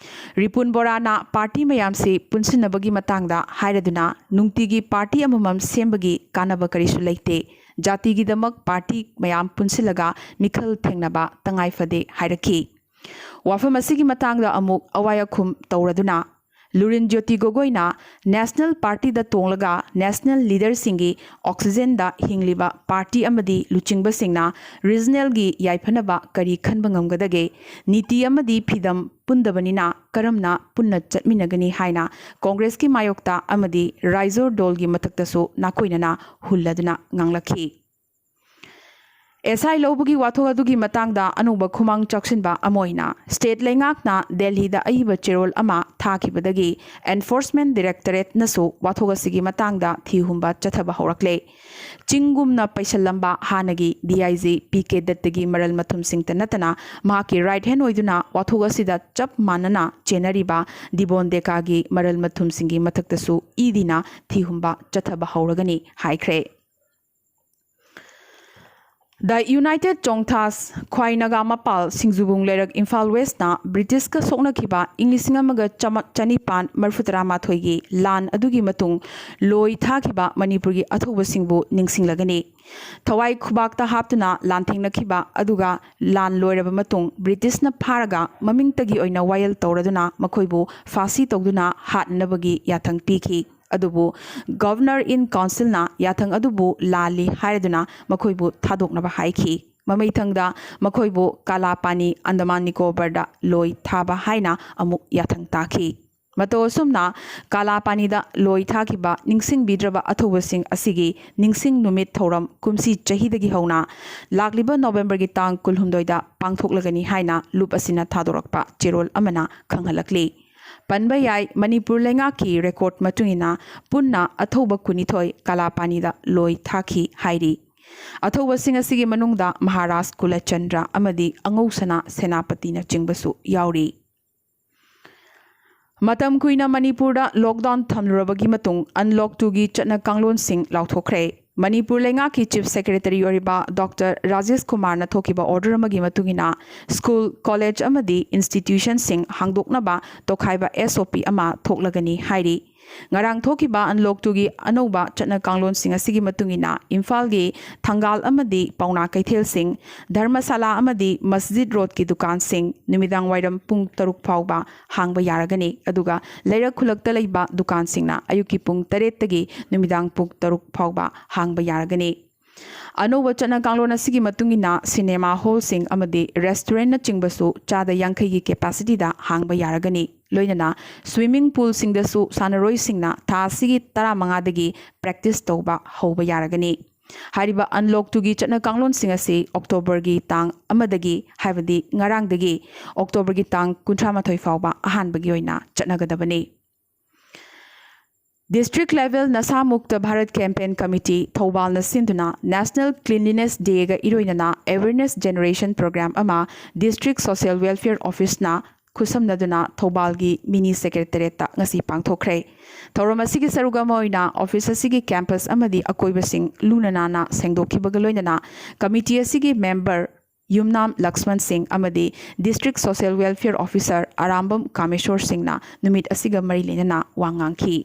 ꯔꯤꯄꯨꯟ ꯕꯣꯔꯥꯅ ꯄꯥꯔꯇꯤ ꯃꯌꯥꯝꯁꯤ ꯄꯨꯟꯁꯤꯟꯅꯕꯒꯤ ꯃꯇꯥꯡꯗ ꯍꯥꯏꯔꯗꯨꯅ, ꯅꯨꯡꯇꯤꯒꯤ ꯄꯥꯔꯇꯤ ꯑꯃꯃꯝ ꯁꯦꯝꯕꯒꯤ ꯀꯥꯟꯅꯕ ꯀꯔꯤꯁꯨ ꯂꯩꯇꯦ, ꯖꯥꯇꯤꯒꯤꯗꯃꯛ ꯄꯥꯔꯇꯤ ꯃꯌꯥꯝ ꯄꯨꯟꯁꯤꯜꯂꯒ ꯃꯤꯈꯜ ꯊꯦꯡꯅꯕ ꯇꯉꯥꯏ ꯐꯗꯦ ꯍꯥꯏꯔꯛꯈꯤ꯫ ꯋꯥꯐꯝ ꯑꯁꯤꯒꯤ ꯃꯇꯥꯡꯗ ꯑꯃꯨꯛ ꯑꯋꯥꯏ ꯑꯈꯨꯝ ꯇꯧꯔꯗꯨꯅ, ꯂꯨꯔꯤꯟ ꯖ꯭ꯌꯣꯇꯤ ꯒꯣꯒꯣꯏꯅ ꯅꯦꯁꯅꯦꯜ ꯄꯥꯔꯇꯤꯗ ꯇꯣꯡꯂꯒ ꯅꯦꯁꯅꯦꯜ ꯂꯤꯗꯔꯁꯤꯡꯒꯤ ꯑꯣꯛꯁꯤꯖꯦꯟꯗ ꯍꯤꯡꯂꯤꯕ ꯄꯥꯔꯇꯤ ꯑꯃꯗꯤ ꯂꯨꯆꯤꯡꯕꯁꯤꯡꯅ ꯔꯤꯖꯅꯦꯜꯒꯤ ꯌꯥꯏꯐꯅꯕ ꯀꯔꯤ ꯈꯟꯕ ꯉꯝꯒꯗꯒꯦ? ꯅꯤꯇꯤ ꯑꯃꯗꯤ ꯐꯤꯗꯝ ꯄꯨꯟꯗꯕꯅꯤꯅ ꯀꯔꯝꯅ ꯄꯨꯟꯅ ꯆꯠꯃꯤꯟꯅꯒꯅꯤ ꯍꯥꯏꯅ ꯀꯣꯡꯒ꯭ꯔꯦꯁꯀꯤ ꯃꯥꯌꯣꯛꯇ ꯑꯃꯗꯤ ꯔꯥꯏꯖꯣꯔ ꯗꯣꯜꯒꯤ ꯃꯊꯛꯇꯁꯨ ꯅꯥꯀꯣꯏꯅꯅ ꯍꯨꯜꯂꯗꯨꯅ ꯉꯥꯡꯂꯛꯈꯤ꯫ ꯑꯦꯁ ꯑꯥꯏ ꯂꯧꯕꯒꯤ ꯋꯥꯊꯣꯛ ꯑꯗꯨꯒꯤ ꯃꯇꯥꯡꯗ ꯑꯅꯧꯕ ꯈꯨꯃꯥꯡ ꯆꯥꯎꯁꯤꯟꯕ ꯑꯃ ꯑꯣꯏꯅ, ꯁ꯭ꯇꯦꯠ ꯂꯩꯉꯥꯛꯅ ꯗꯦꯜꯍꯤꯗ ꯑꯏꯕ ꯆꯦꯔꯣꯜ ꯑꯃ ꯊꯥꯈꯤꯕꯗꯒꯤ ꯑꯦꯟꯐꯣꯔꯁꯃꯦꯟ ꯗꯤꯔꯦꯛꯇꯣꯔꯦꯠꯅꯁꯨ ꯋꯥꯊꯣꯛ ꯑꯁꯤꯒꯤ ꯃꯇꯥꯡꯗ ꯊꯤꯍꯨꯝꯕ ꯆꯠꯊꯕ ꯍꯧꯔꯛꯂꯦ꯫ ꯆꯤꯡꯒꯨꯝꯅ ꯄꯩꯁꯜꯂꯝꯕ ꯍꯥꯟꯅꯒꯤ D I G P K ꯗꯠꯇꯒꯤ ꯃꯔꯜ ꯃꯊꯨꯝꯁꯤꯡꯇ ꯅꯠꯇꯅ ꯃꯍꯥꯛꯀꯤ ꯔꯥꯏꯠ ꯍꯦꯟ ꯑꯣꯏꯗꯨꯅ ꯋꯥꯊꯣꯛ ꯑꯁꯤꯗ ꯆꯞ ꯃꯥꯟꯅꯅ ꯆꯦꯟꯅꯔꯤꯕ ꯗꯤꯕꯣꯟ ꯗꯦꯀꯥꯒꯤ ꯃꯔꯜ ꯃꯊꯨꯝꯁꯤꯡꯒꯤ ꯃꯊꯛꯇꯁꯨ ꯏꯗꯤꯅ ꯊꯤꯍꯨꯝꯕ ꯆꯠꯊꯕ ꯍꯧꯔꯒꯅꯤ ꯍꯥꯏꯈ꯭ꯔꯦ꯫ ꯗ ꯌꯨꯅꯥꯏꯇꯦꯠ ꯆꯣꯡꯊꯥꯁ ꯈ꯭ꯋꯥꯏ ꯅꯥꯒꯥ ꯃꯄꯥꯜ ꯁꯤꯡꯖꯨꯕꯨꯡ ꯂꯩꯔꯛ ꯏꯝꯐꯥꯜ ꯋꯦꯁꯅ ꯕ꯭ꯔꯤꯇꯤꯁꯀ ꯁꯣꯛꯅꯈꯤꯕ ꯏꯪ ꯂꯤꯁꯤꯡ ꯑꯃꯒ ꯆꯥꯃ-, ꯆꯅꯤꯄꯥꯟ ꯃꯔꯤꯐꯨ ꯇꯔꯥ ꯃꯥꯊꯣꯏꯒꯤ ꯂꯥꯟ ꯑꯗꯨꯒꯤ ꯃꯇꯨꯡ ꯂꯣꯏ ꯊꯥꯈꯤꯕ ꯃꯅꯤꯄꯨꯔꯒꯤ ꯑꯊꯧꯕꯁꯤꯡꯕꯨ ꯅꯤꯡꯁꯤꯡꯂꯒꯅꯤ꯫ ꯊꯋꯥꯏ ꯈꯨꯕꯥꯛꯇ ꯍꯥꯞꯇꯨꯅ ꯂꯥꯟꯊꯦꯡꯅꯈꯤꯕ ꯑꯗꯨꯒ ꯂꯥꯟ ꯂꯣꯏꯔꯕ ꯃꯇꯨꯡ ꯕ꯭ꯔꯤꯇꯤꯁꯅ ꯐꯥꯔꯒ ꯃꯃꯤꯡꯇꯒꯤ ꯑꯣꯏꯅ ꯋꯥꯌꯦꯜ ꯇꯧꯔꯗꯨꯅ ꯃꯈꯣꯏꯕꯨ ꯐꯥꯁꯤ ꯇꯧꯗꯨꯅ ꯍꯥꯠꯅꯅꯕꯒꯤ ꯌꯥꯊꯪ ꯄꯤꯈꯤ꯫ ꯑꯗꯨꯕꯨ Governor in Councilꯅ ꯌꯥꯊꯪ ꯑꯗꯨꯕꯨ ꯂꯥꯜꯂꯤ ꯍꯥꯏꯔꯗꯨꯅ ꯃꯈꯣꯏꯕꯨ ꯊꯥꯗꯣꯛꯅꯕ ꯍꯥꯏꯈꯤ꯫ ꯃꯃꯩꯊꯪꯗ ꯃꯈꯣꯏꯕꯨ ꯀꯥꯂꯥꯄꯥꯅꯤ, ꯑꯟꯗꯃꯥꯟ ꯅꯤꯀꯣꯕꯔꯗ ꯂꯣꯏ ꯊꯥꯕ ꯍꯥꯏꯅ ꯑꯃꯨꯛ ꯌꯥꯊꯪ ꯇꯥꯈꯤ꯫ ꯃꯇꯧ ꯑꯁꯨꯝꯅ ꯀꯥꯂꯥꯄꯥꯅꯤꯗ ꯂꯣꯏ ꯊꯥꯈꯤꯕ ꯅꯤꯡꯁꯤꯡꯕꯤꯗ꯭ꯔꯕ ꯑꯊꯧꯕꯁꯤꯡ ꯑꯁꯤꯒꯤ ꯅꯤꯡꯁꯤꯡ ꯅꯨꯃꯤꯠ ꯊꯧꯔꯝ ꯀꯨꯝꯁꯤ ꯆꯍꯤꯗꯒꯤ ꯍꯧꯅ ꯂꯥꯛꯂꯤꯕ ꯅꯣꯕꯦꯝꯕꯔꯒꯤ ꯇꯥꯡ ꯀꯨꯟꯍꯨꯝꯗꯣꯏꯗ ꯄꯥꯡꯊꯣꯛꯂꯒꯅꯤ ꯍꯥꯏꯅ ꯂꯨꯞ ꯑꯁꯤꯅ ꯊꯥꯗꯣꯔꯛꯄ ꯆꯦꯔꯣꯜ ꯑꯃꯅ ꯈꯪꯍꯜꯂꯛꯂꯤ꯫ ꯄꯟꯕ ꯌꯥꯏ, ꯃꯅꯤꯄꯨꯔ ꯂꯩꯉꯥꯛꯀꯤ ꯔꯦꯀꯣꯔꯗ ꯃꯇꯨꯡ ꯏꯟꯅ ꯄꯨꯟꯅ ꯑꯊꯧꯕ ꯀꯨꯟꯅꯤꯊꯣꯏ ꯀꯥꯂꯥꯄꯥꯅꯤꯗ ꯂꯣꯏ ꯊꯥꯈꯤ ꯍꯥꯏꯔꯤ꯫ ꯑꯊꯧꯕꯁꯤꯡ ꯑꯁꯤꯒꯤ ꯃꯅꯨꯡꯗ ꯃꯍꯥꯔꯥꯖ ꯀꯨꯂꯆꯟꯗ꯭ꯔ ꯑꯃꯗꯤ ꯑꯉꯧꯁꯅꯥ ꯁꯦꯅꯥꯄꯇꯤꯅꯆꯤꯡꯕꯁꯨ ꯌꯥꯎꯔꯤ꯫ ꯃꯇꯝ ꯀꯨꯏꯅ ꯃꯅꯤꯄꯨꯔꯗ ꯂꯣꯛꯗꯥꯎꯟ ꯊꯝꯂꯨꯔꯕꯒꯤ ꯃꯇꯨꯡ ꯑꯟꯂꯣꯛ ꯇꯨꯒꯤ ꯆꯠꯅ ꯀꯥꯡꯂꯣꯟꯁꯤꯡ ꯂꯥꯎꯊꯣꯛꯈ꯭ꯔꯦ꯫ ꯃꯅꯤꯄꯨꯔ ꯂꯩꯉꯥꯛꯀꯤ ꯆꯤꯐ ꯁꯦꯀ꯭ꯔꯦꯇꯔꯤ ꯑꯣꯏꯔꯤꯕ ꯗꯣꯛꯇꯔ ꯔꯥꯖꯦꯁ ꯀꯨꯃꯥꯔꯅ ꯊꯣꯛꯈꯤꯕ ꯑꯣꯔꯗꯔ ꯑꯃꯒꯤ ꯃꯇꯨꯡ ꯏꯟꯅ, ꯁ꯭ꯀꯨꯜ, ꯀꯣꯂꯦꯖ ꯑꯃꯗꯤ ꯏꯟꯁꯇꯤꯇ꯭ꯌꯨꯁꯟꯁꯤꯡ ꯍꯥꯡꯗꯣꯛꯅꯕ ꯇꯣꯈꯥꯏꯕ ꯑꯦꯁ ꯑꯣ ꯄꯤ ꯑꯃ ꯊꯣꯛꯂꯒꯅꯤ ꯍꯥꯏꯔꯤ꯫ ꯉꯔꯥꯡ ꯊꯣꯛꯈꯤꯕ ꯑꯟꯂꯣꯛ ꯇꯨꯒꯤ ꯑꯅꯧꯕ ꯆꯠꯅ ꯀꯥꯡꯂꯣꯟꯁꯤꯡ ꯑꯁꯤꯒꯤ ꯃꯇꯨꯡ ꯏꯟꯅ, ꯏꯝꯐꯥꯜꯒꯤ ꯊꯪꯒꯥꯜ ꯑꯃꯗꯤ ꯄꯥꯎꯅꯥ ꯀꯩꯊꯦꯜꯁꯤꯡ, ꯙꯔꯃꯁꯥꯂꯥ ꯑꯃꯗꯤ ꯃꯁꯖꯤꯗ ꯔꯣꯗꯀꯤ ꯗꯨꯀꯥꯟꯁꯤꯡ ꯅꯨꯃꯤꯗꯥꯡ ꯋꯥꯏꯔꯝ ꯄꯨꯡ ꯇꯔꯨꯛ ꯐꯥꯎꯕ ꯍꯥꯡꯕ ꯌꯥꯔꯒꯅꯤ꯫ ꯑꯗꯨꯒ ꯂꯩꯔꯛ ꯈꯨꯜꯂꯛꯇ ꯂꯩꯕ ꯗꯨꯀꯥꯟꯁꯤꯡꯅ ꯑꯌꯨꯛꯀꯤ ꯄꯨꯡ ꯇꯔꯦꯠꯇꯒꯤ ꯅꯨꯃꯤꯗꯥꯡ ꯄꯨꯡ ꯇꯔꯨꯛ ꯐꯥꯎꯕ ꯍꯥꯡꯕ ꯌꯥꯔꯒꯅꯤ꯫ ꯑꯅꯧꯕ ꯆꯠꯅ ꯀꯥꯡꯂꯣꯟ ꯑꯁꯤꯒꯤ ꯃꯇꯨꯡ ꯏꯟꯅ, ꯁꯤꯅꯦꯃꯥ ꯍꯣꯜꯁꯤꯡ ꯑꯃꯗꯤ ꯔꯦꯁꯇꯨꯔꯦꯟꯠꯅꯆꯤꯡꯕꯁꯨ ꯆꯥꯗ ꯌꯥꯡꯈꯩꯒꯤ ꯀꯦꯄꯥꯁꯤꯇꯤꯗ ꯍꯥꯡꯕ ꯌꯥꯔꯒꯅꯤ꯫ ꯂꯣꯏꯅꯅ ꯁ꯭ꯋꯤꯃꯤꯡ ꯄꯨꯜꯁꯤꯡꯗꯁꯨ ꯁꯥꯟꯅꯔꯣꯏꯁꯤꯡꯅ ꯊꯥ ꯑꯁꯤꯒꯤ ꯇꯔꯥꯃꯉꯥꯗꯒꯤ ꯄ꯭ꯔꯦꯛꯇꯤꯁ ꯇꯧꯕ ꯍꯧꯕ ꯌꯥꯔꯒꯅꯤ꯫ ꯍꯥꯏꯔꯤꯕ ꯑꯟꯂꯣꯛ ꯇꯨꯒꯤ ꯆꯠꯅ ꯀꯥꯡꯂꯣꯟꯁꯤꯡ ꯑꯁꯤ ꯑꯣꯛꯇꯣꯕꯔꯒꯤ ꯇꯥꯡ ꯑꯃꯗꯒꯤ, ꯍꯥꯏꯕꯗꯤ ꯉꯔꯥꯡꯗꯒꯤ ꯑꯣꯛꯇꯣꯕꯔꯒꯤ ꯇꯥꯡ ꯀꯨꯟꯊ꯭ꯔꯥ ꯃꯥꯊꯣꯏ ꯐꯥꯎꯕ ꯑꯍꯥꯟꯕꯒꯤ ꯑꯣꯏꯅ ꯆꯠꯅꯒꯗꯕꯅꯤ꯫ District level Nasha Mukt Bharat campaign committee ꯊꯧꯕꯥꯜꯅ ꯁꯤꯟꯗꯨꯅ ꯅꯦꯁꯅꯦꯜ ꯀ꯭ꯂꯤꯟꯂꯤꯅꯦꯁ ꯗꯦꯒ ꯏꯔꯣꯏꯅꯅ ꯑꯦꯋꯦꯔꯅꯦꯁ ꯖꯦꯅꯦꯔꯦꯁꯟ ꯄ꯭ꯔꯣꯒ꯭ꯔꯥꯝ ꯑꯃ ꯗꯤꯁꯇ꯭ꯔꯤꯛ ꯁꯣꯁꯤꯌꯦꯜ ꯋꯦꯜꯐꯤꯌꯔ ꯑꯣꯐꯤꯁꯅ ꯈꯨꯠꯁꯝꯅꯗꯨꯅ ꯊꯧꯕꯥꯜꯒꯤ ꯃꯤꯅꯤ ꯁꯦꯀ꯭ꯔꯦꯇꯔꯦꯠꯇ ꯉꯁꯤ ꯄꯥꯡꯊꯣꯛꯈ꯭ꯔꯦ꯫ ꯊꯧꯔꯝ ꯑꯁꯤꯒꯤ ꯁꯔꯨꯛ ꯑꯃ ꯑꯣꯏꯅ ꯑꯣꯐꯤꯁ ꯑꯁꯤꯒꯤ ꯀꯦꯝꯄꯁ ꯑꯃꯗꯤ ꯑꯀꯣꯏꯕꯁꯤꯡ ꯂꯨꯅ ꯅꯥꯟꯅ ꯁꯦꯡꯗꯣꯛꯈꯤꯕꯒ ꯂꯣꯏꯅꯅ ꯀꯃꯤꯇꯤ ꯑꯁꯤꯒꯤ ꯃꯦꯝꯕꯔ ꯌꯨꯝꯅꯥꯝ ꯂꯛꯁꯃꯟ ꯁꯤꯡ ꯑꯃꯗꯤ district social welfare officer Arambam ꯀꯥꯃꯦꯁꯣꯔ ꯁꯤꯡꯅ ꯅꯨꯃꯤꯠ ꯑꯁꯤꯒ ꯃꯔꯤ ꯂꯩꯅꯅ ꯋꯥ ꯉꯥꯡꯈꯤ꯫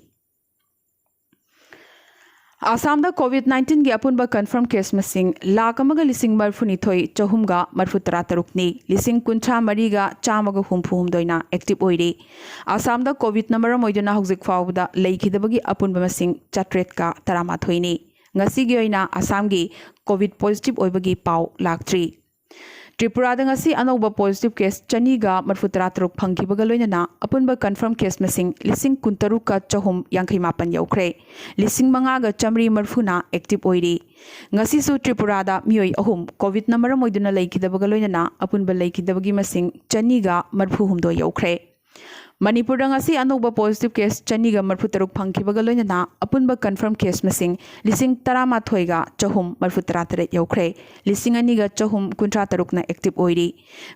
ꯑꯁꯥꯝꯗ ꯀꯣꯚꯤꯗ ꯅꯥꯏꯟꯇꯤꯟꯒꯤ ꯑꯄꯨꯟꯕ ꯀꯟꯐꯔꯝ ꯀꯦꯁ ꯃꯁꯤꯡ ꯂꯥꯈ ꯑꯃꯒ ꯂꯤꯁꯤꯡ ꯃꯔꯤꯐꯨꯅꯤꯊꯣꯏ ꯆꯍꯨꯝꯒ ꯃꯔꯤꯐꯨ ꯇꯔꯥ ꯇꯔꯨꯛꯅꯤ, ꯂꯤꯁꯤꯡ ꯀꯨꯟꯊ꯭ꯔꯥ ꯃꯔꯤꯒ ꯆꯥꯝꯃꯒ ꯍꯨꯝꯐꯨ ꯍꯨꯝꯗꯣꯏꯅ ꯑꯦꯛꯇꯤꯚ ꯑꯣꯏꯔꯤ꯫ ꯑꯁꯥꯝꯗ ꯀꯣꯚꯤꯗꯅ ꯃꯔꯝ ꯑꯣꯏꯗꯨꯅ ꯍꯧꯖꯤꯛ ꯐꯥꯎꯕꯗ ꯂꯩꯈꯤꯗꯕꯒꯤ ꯑꯄꯨꯟꯕ ꯃꯁꯤꯡ ꯆꯥꯇ꯭ꯔꯦꯠꯀ ꯇꯔꯥꯃꯥꯊꯣꯏꯅꯤ꯫ ꯉꯁꯤꯒꯤ ꯑꯣꯏꯅ ꯑꯁꯥꯝꯒꯤ ꯀꯣꯚꯤꯗ ꯄꯣꯖꯤꯇꯤꯚ ꯑꯣꯏꯕꯒꯤ ꯄꯥꯎ ꯂꯥꯛꯇ꯭ꯔꯤ꯫ ꯇ꯭ꯔꯤꯄꯨꯔꯥꯗ ꯉꯁꯤ ꯑꯅꯧꯕ ꯄꯣꯖꯤꯇꯤꯚ ꯀꯦꯁ ꯆꯅꯤꯒ ꯃꯔꯤꯐꯨ ꯇꯔꯥ ꯇꯔꯨꯛ ꯐꯪꯈꯤꯕꯒ ꯂꯣꯏꯅꯅ ꯑꯄꯨꯟꯕ ꯀꯟꯐꯔꯝ ꯀꯦꯁ ꯃꯁꯤꯡ ꯂꯤꯁꯤꯡ ꯀꯨꯟꯇꯔꯨꯛꯀ ꯆꯍꯨꯝ ꯌꯥꯡꯈꯩ ꯃꯥꯄꯟ ꯌꯧꯈ꯭ꯔꯦ꯫ ꯂꯤꯁꯤꯡ ꯃꯉꯥꯒ ꯆꯥꯃꯔꯤ ꯃꯔꯤꯐꯨꯅ ꯑꯦꯛꯇꯤꯚ ꯑꯣꯏꯔꯤ꯫ ꯉꯁꯤꯁꯨ ꯇ꯭ꯔꯤꯄꯨꯔꯥꯗ ꯃꯤꯑꯣꯏ ꯑꯍꯨꯝ ꯀꯣꯚꯤꯗꯅ ꯃꯔꯝ ꯑꯣꯏꯗꯨꯅ ꯂꯩꯈꯤꯗꯕꯒ ꯂꯣꯏꯅꯅ ꯑꯄꯨꯟꯕ ꯂꯩꯈꯤꯗꯕꯒꯤ ꯃꯁꯤꯡ ꯆꯅꯤꯒ ꯃꯔꯤꯐꯨ ꯍꯨꯝꯗꯣꯏ ꯌꯧꯈ꯭ꯔꯦ꯫ ꯃꯅꯤꯄꯨꯔꯗ ꯉꯁꯤ ꯑꯅꯧꯕ ꯄꯣꯖꯤꯇꯤꯚ ꯀꯦꯁ ꯆꯅꯤꯒ ꯃꯔꯤꯐꯨ ꯇꯔꯨꯛ ꯐꯪꯈꯤꯕꯒ ꯂꯣꯏꯅꯅ ꯑꯄꯨꯟꯕ ꯀꯟꯐꯔꯝ ꯀꯦꯁ ꯃꯁꯤꯡ ꯂꯤꯁꯤꯡ ꯇꯔꯥꯃꯥꯊꯣꯏꯒ ꯆꯍꯨꯝ ꯃꯔꯤꯐꯨ ꯇꯔꯥ ꯇꯔꯦꯠ ꯌꯧꯈ꯭ꯔꯦ꯫ ꯂꯤꯁꯤꯡ ꯑꯅꯤꯒ ꯆꯍꯨꯝ ꯀꯨꯟꯊ꯭ꯔꯥ ꯇꯔꯨꯛꯅ ꯑꯦꯛꯇꯤꯚ ꯑꯣꯏꯔꯤ꯫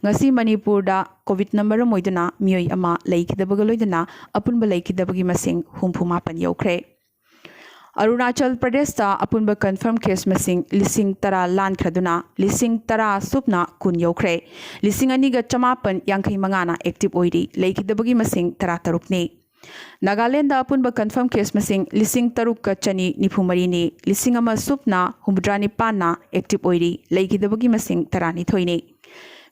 ꯉꯁꯤ ꯃꯅꯤꯄꯨꯔꯗ ꯀꯣꯚꯤꯗꯅ ꯃꯔꯝ ꯑꯣꯏꯗꯨꯅ ꯃꯤꯑꯣꯏ ꯑꯃ ꯂꯩꯈꯤꯗꯕꯒ ꯂꯣꯏꯅꯅ ꯑꯄꯨꯟꯕ ꯂꯩꯈꯤꯗꯕꯒꯤ ꯃꯁꯤꯡ ꯍꯨꯝꯐꯨ ꯃꯥꯄꯟ ꯌꯧꯈ꯭ꯔꯦ꯫ ꯑꯔꯨꯅꯥꯆꯜ ꯄ꯭ꯔꯗꯦꯁꯇ ꯑꯄꯨꯟꯕ ꯀꯟꯐꯔꯝ ꯀꯦꯁ ꯃꯁꯤꯡ ꯂꯤꯁꯤꯡ ꯇꯔꯥ ꯂꯥꯟꯈ꯭ꯔꯗꯨꯅ ꯂꯤꯁꯤꯡ ꯇꯔꯥ ꯁꯨꯞꯅ ꯀꯨꯟ ꯌꯧꯈ꯭ꯔꯦ꯫ ꯂꯤꯁꯤꯡ ꯑꯅꯤꯒ ꯆꯃꯥꯄꯟ ꯌꯥꯡꯈꯩ ꯃꯉꯥꯅ ꯑꯦꯛꯇꯤꯚ ꯑꯣꯏꯔꯤ꯫ ꯂꯩꯈꯤꯗꯕꯒꯤ ꯃꯁꯤꯡ ꯇꯔꯥ ꯇꯔꯨꯛꯅꯤ꯫ ꯅꯥꯒꯥꯂꯦꯟꯗ ꯑꯄꯨꯟꯕ ꯀꯟꯐꯔꯝ ꯀꯦꯁ ꯃꯁꯤꯡ ꯂꯤꯁꯤꯡ ꯇꯔꯨꯛꯀ ꯆꯅꯤ ꯅꯤꯐꯨ ꯃꯔꯤꯅꯤ꯫ ꯂꯤꯁꯤꯡ ꯑꯃ ꯁꯨꯞꯅ ꯍꯨꯝꯐꯨꯇꯔꯥ ꯅꯤꯄꯥꯟꯅ ꯑꯦꯛꯇꯤꯚ ꯑꯣꯏꯔꯤ꯫ ꯂꯩꯈꯤꯗꯕꯒꯤ ꯃꯁꯤꯡ ꯇꯔꯥꯅꯤꯊꯣꯏꯅꯤ꯫